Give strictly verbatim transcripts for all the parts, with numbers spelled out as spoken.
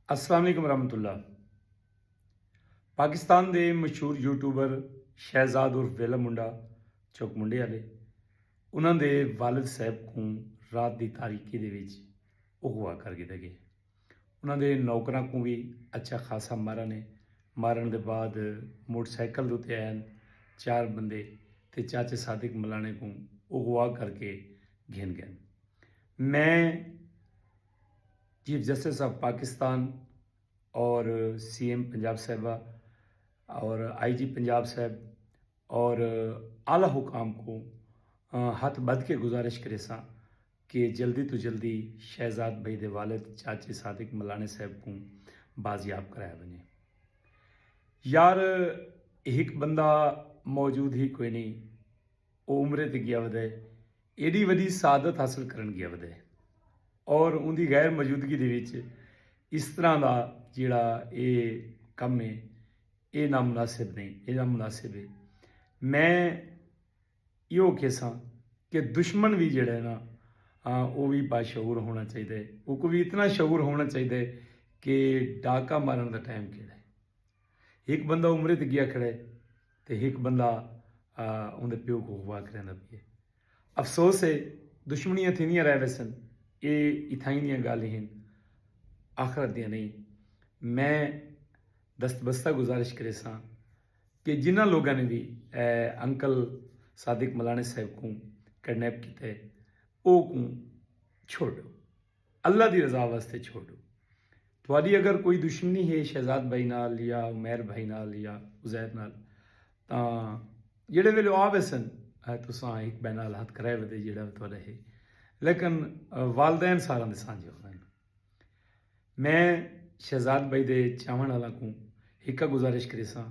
السلام علیکم ورحمۃ اللہ۔ پاکستان دے مشہور یوٹیوبر شہزاد عرف ویلا منڈا، چوک منڈے والے، انہاں دے والد صاحب کوں رات دی تاریکی دے وچ اغوا کر گھدا ڳئے۔ انہاں دے نوکراں کوں وی اچھا خاصا مارا نے۔ مارن دے بعد موٹر سائیکل دے اتے آئن چار بندے تے چاچے صادق ملانے کوں اغوا کر کے گھن ڳئے۔ میں چیف جسٹس آف پاکستان اور سی ایم پنجاب صاحبہ اور آئی جی پنجاب صاحب اور اعلیٰ حکام کو ہتھ بدھ کے گزارش کرے ساں کہ جلدی تو جلدی شہزاد بھائی دے والد چاچے صادق ملانے صاحب کو بازیاب کرایا بنے۔ یار، ایک بندہ موجود ہی کوئی نہیں، او عمرے تے گیا ودے، ایڈی وڈی سعادت حاصل کرن گیا ودے، اور ان دی غیر موجودگی دے وچ اس طرح دا جیڑا اے کم ہے، اے نامناسب نہیں، اے نامناسب ہے۔ میں ایہو کہساں کہ دشمن بھی جڑا ہے نا، ہاں، وہ بھی باشعور ہونا چاہیے، وہ کو بھی اتنا شعور ہونا چاہیے کہ ڈاکہ مارن دا ٹائم کیڑا ہے۔ ایک بندہ عمرے تے گیا کھڑا ہے تے ایک بندہ اون دے پیو کو اغوا کریندا پیا ہے۔ افسوس ہے، دشمنیاں تھیندیاں رہ ویسن، اے اتھائیں دیاں گالیں ہن، آخرت دیاں نہیں۔ میں دست بستہ گزارش کریساں کہ جنہاں لوگاں نے بھی اے انکل صادق ملانے صاحب کو کڈنیپ کیتا ہے، او کو چھوڑو، اللہ دی رضا واسطے چھوڑو۔ تھوڑی اگر کوئی دشمنی ہے شہزاد بھائی نال یا عمیر بھائی نال یا عزیر نال، تاں جڑے ویلے آ ویسن، اے تساں ایک بھائی نال ہتھ کرائے ودے جڑا تھوڑا ہے، لیکن والدین سارا دے سانجے ہوندے۔ میں شہزاد بھائی دے چاہن والا کو ایک گزارش کریساں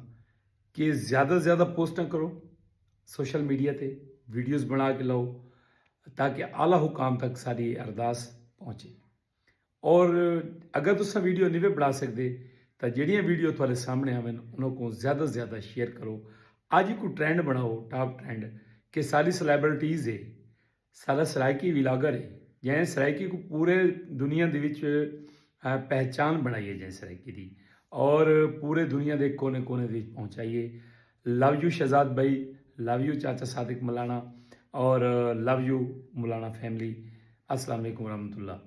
کہ زیادہ سے زیادہ پوسٹاں کرو، سوشل میڈیا تے ویڈیوز بنا کے لاؤ، تاکہ اعلیٰ حکام تک ساری ارداس پہنچے۔ اور اگر تساں ویڈیو نہیں بنا سکتے، تو جڑیاں ویڈیو تھوڑے سامنے آویں، انہوں کو زیادہ سے زیادہ شیئر کرو۔ اج کو ٹرینڈ بناؤ، ٹاپ ٹرینڈ، کہ ساری سیلیبریٹیز ہے، سارا سرائیکی ولاگر ہے، جیں سرائیکی کو پورے دنیا دے وچ پہچان بنائی ہے جیں سرائیکی دی، اور پورے دنیا دے کونے کونے دے وچ پہنچائی ہے۔ لو یو شہزاد بھائی، لو یو چاچا صادق ملانا، اور لو یو ملانا فیملی۔ السلام علیکم ورحمۃ اللہ۔